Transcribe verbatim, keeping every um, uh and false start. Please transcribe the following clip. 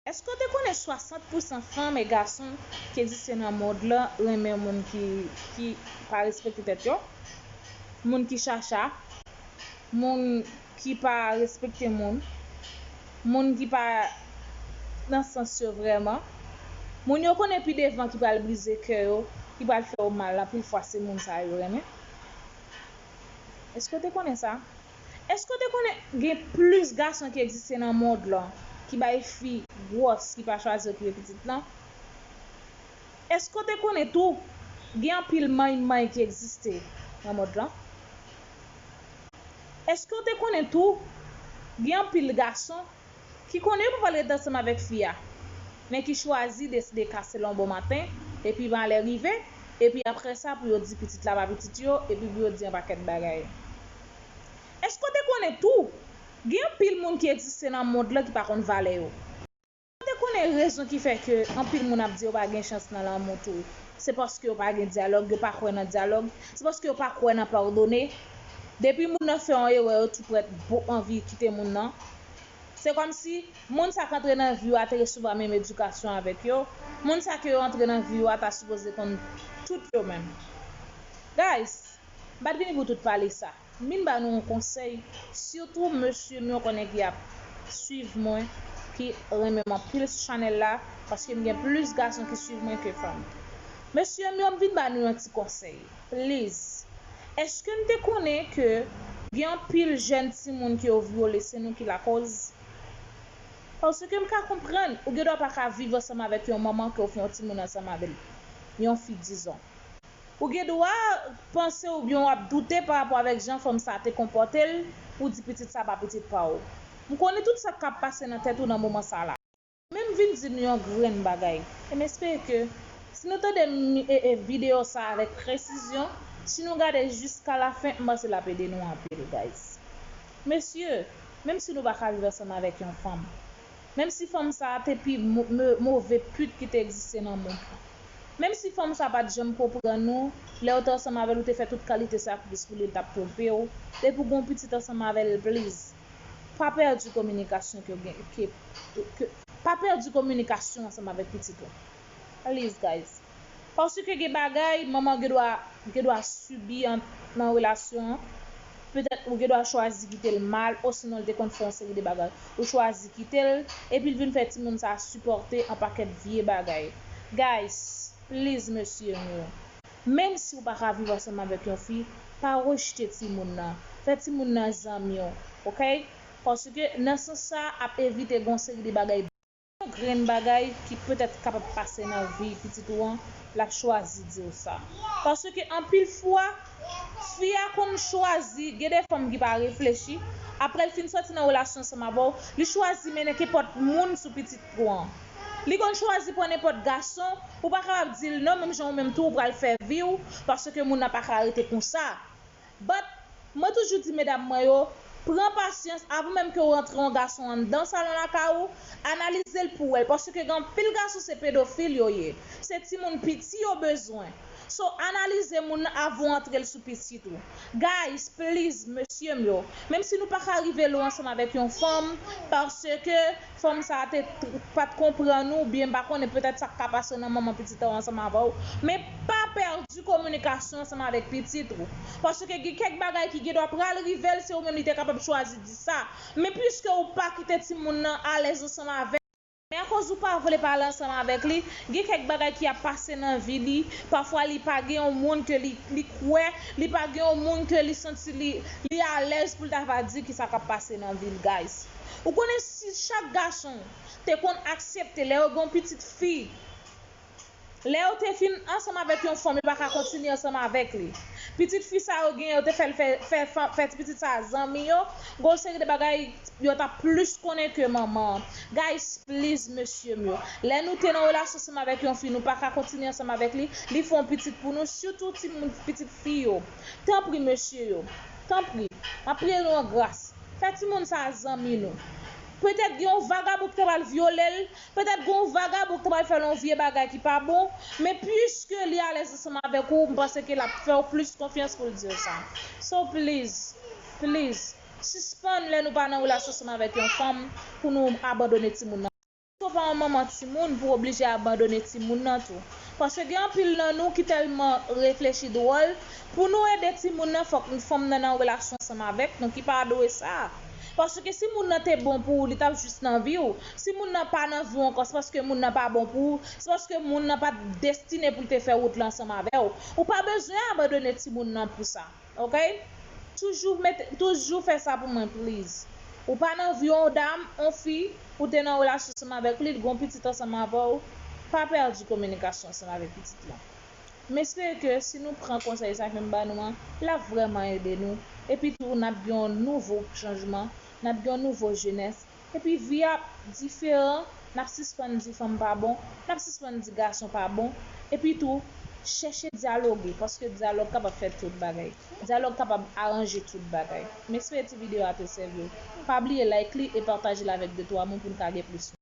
Èske w te konnen swasant pousan fanm e gason ki egziste nan mond lan renmen moun ki, ki pa respekte tèt yo? Moun ki chacha, moun ki pa respekte moun, moun ki pa nan sans yo vrèman. Moun yo konnen pi devan ki pral brize kè yo, ki pral fè yo mal, anpil fwa se moun sa yo renmen. Èske w te konnen sa? Èske w te konnen gen plis gason ki egziste nan mond lan ki bay fi gwòs ki pa chwazi okipe pitit lan? Èske w te konnen tou gen anpil manymany ki egziste nan mond lan? Èske w te konnen tou gen anpil gason ki konnen yo pa pral ret ansanm avèk fi a, men ki chwazi deside kase l yon bon maten, epi malè rive, epi apre sa pou yo di pitit la pa pitit yo, epi pou yo di yon pakèt bagay? Èske w te konnen tou gen anpil moun ki egziste nan mond lan ki pa konn valè yo? Èske w te konnen rezon ki fè ke anpil moun ap di yo pa gen chans nan lanmou tou? Se paske yo pa gen dyalòg, yo pa kwè nan dyalòg, se paske yo pa kwè nan padone. Depi moun nan fè yon erè, yo tou prèt pou anvi kite moun nan. Se kòmsi moun sa k antre nan vi yo a te resevwa menm edikasyon avèk yo. Moun sa ke yo antre nan vi yo a ta sipoze konn tout yo menm. Guys, m pa t vini pou tout pale sa. M vin ba nou yon konsèy, sitou mesye m yo konnen ki ap swiv mwen, ki renmen m anpil sou chanèl la, paske m gen plis gason ki swiv mwen ke fanm. Mesye m yo, m vin ba nou yon ti konsèy. Please. Èske n te konnen ke gen anpil jèn timoun ke yo vyole, se nou ki lakòz? Paske m ka konprann, ou gendwa pa ka viv ansanm avèk yon manman ke w fè yon timoun ansanm avè l. Yon fi, dizon. Ou gendwa panse oubyen w ap doute pa rapò avèk jan fanm sa a te konpòte l, ou di pitit sa pa pitit pa w. M konnen tout sa k ap pase nan tèt ou nan moman sa la. Men m vin di nou yon grenn bagay. E m espere ke si nou tande m, e, e, videyo sa a avèk presizyon, si nou gade jiska lafen, m panse l ap ede nou anpil, guys. Mesye, menm si nou pa ka viv ansanm avèk yon fanm, menm si fanm sa a te pi mo-, mo-, move pit ki te egziste nan mond lan, menm si fanm sa a pa t janm konprann ou, lè w te ansanm avè l, ou te fè tout kalite sakrifis pou li, l t ap twonpe w, depi w gen yon pitit ansanm avè l, please, pa pèdi kominikasyon ke w gen, ke, ke, pa pèdi kominikasyon ansanm avèk pitit ou. Please, guys. Paske gen bagay, manman gendwa, gendwa sibi an, nan relasyon an. Petèt ou gendwa chwazi kite l mal, osinon l te konn fè yon seri de bagay. Ou chwazi kite l, epi l vin fè timoun sa a sipòte yon pakèt vye bagay. Guys, please, mesye m yo. Menm si w pa ka viv ansanm avèk yon fi, pa rejte timoun nan. Fè timoun nan zanmi w, oke? Paske nan sans sa, ap evite gen yon seri de bagay. Yon grenn bagay ki petèt kapab pase nan vi pitit ou an, l ap chwazi di w sa. Paske anpil fwa, fi a konn chwazi, gen de fanm ki pa reflechi, apre l fin sòti nan relasyon ansanm avè w, li chwazi mennen kenpòt moun sou pitit ou an. Li konn chwazi pran nenpòt gason, ou pa kapab di l non, menm jan ou menm tou ou pral fè vi w, paske moun nan pa ka rete konsa. But, mwen toujou di medam mwen yo, pran pasyans avan menm ke w rantre yon gason anndan salon lakay ou, analize l pou w wè l, paske gen anpil gason se pedofil yo ye. Se timoun piti yo bezwen. So, analize moun nan avan w antre l sou pitit ou. Guys, please, mesye m yo, menm si nou pa ka rive lwen ansanm avèk yon fanm, paske fanm sa a te t-, pa t konprann ou, byen m pa konnen petèt sa k ka pase nan manman pitit ou ansanm avè w, men pa pèdi kominikasyon ansanm avèk pitit ou. Paske gen kèk bagay ki gendwa pral rive l, se ou menm li te kapab chwazi di sa. Men piske ou pa kite timoun nan alèz ansanm avè l, men akoz ou pa vle pale ansanm avèk li, gen kèk bagay ki ap pase nan vi li, pafwa li pa gen yon moun ke li, li kwè, li pa gen yon moun ke li santi li, li alèz pou l ta va di ki sa k ap pase nan vi l, guys. Ou konnen si chak gason te konn aksepte lè yo gen yon pitit fi, lè yo te fin ansanm avèk yon fanm, yo pa ka kontinye ansanm avèk li. Pitit fi sa yo gen, yo te fè l fè, fè, fè, fè ti pitit sa a zanmi yo, gen yon seri de bagay yo t ap plis konnen ke manman an. Guys, please, mesye m yo. Lè nou te nan relasyon ansanm avèk yon fi, nou pa ka kontinye ansanm avèk li, li fè yon pitit pou nou, sitou timoun pitit fi yo. Tanpri, mesye yo. Tanpri. M ap priye nou an gras. Fè timoun sa a zanmi nou. Petèt gen yon vagabon ki ta pral vyole l, petèt gen yon vagabon ki ta pral fè l yon vye bagay ki pa bon, men piske li alèz ansanm avèk ou, m panse ke l ap fè w plis konfyans pou l di w sa. So please, please, sispann lè nou pa nan relasyon ansanm avèk yon fanm pou nou abandone timoun nan. So pa yon manman timoun pou w oblije abandone timoun nan tou. Paske gen anpil nan nou ki tèlman reflechi dwòl, pou nou ede timoun nan, fòk fanm nan nan yon relasyon ansanm avèk nou, ki pa dwe sa. Paske si moun nan te bon pou ou, li t ap jis nan vi w. Si moun nan pa nan vi w ankò, se paske moun nan pa bon pou ou, se paske moun nan pa t destine pou l te fè wout la ansanm avè w. Ou pa bezwen abandone timoun nan pou sa. Ok? Toujou mete, toujou fè sa pou mwen, please. Ou pa nan vi yon dam, yon fi, ou te nan relasyon ansanm avèk li, li gon pitit ansanm avè w, pa pèdi kominikasyon ansanm avèk pitit lan. M espere ke si nou pran konsèy sa ke m ba nou an, l ap vrèman ede nou. Epi tou, n ap gen yon nouvo chanjman, n ap gen yon nouvo jenès. Epi vi ap diferan, n ap sispann di fanm pa bon, n ap sispann di gason pa bon. Epi tou, chèche dyaloge, paske dyalòg kapab fè tout bagay. Dyalòg kapab aranje tout bagay. M espere ti videyo a te sèvi w. Pa bliye like li e pataje l avèk de twa moun pou n ka gen plis.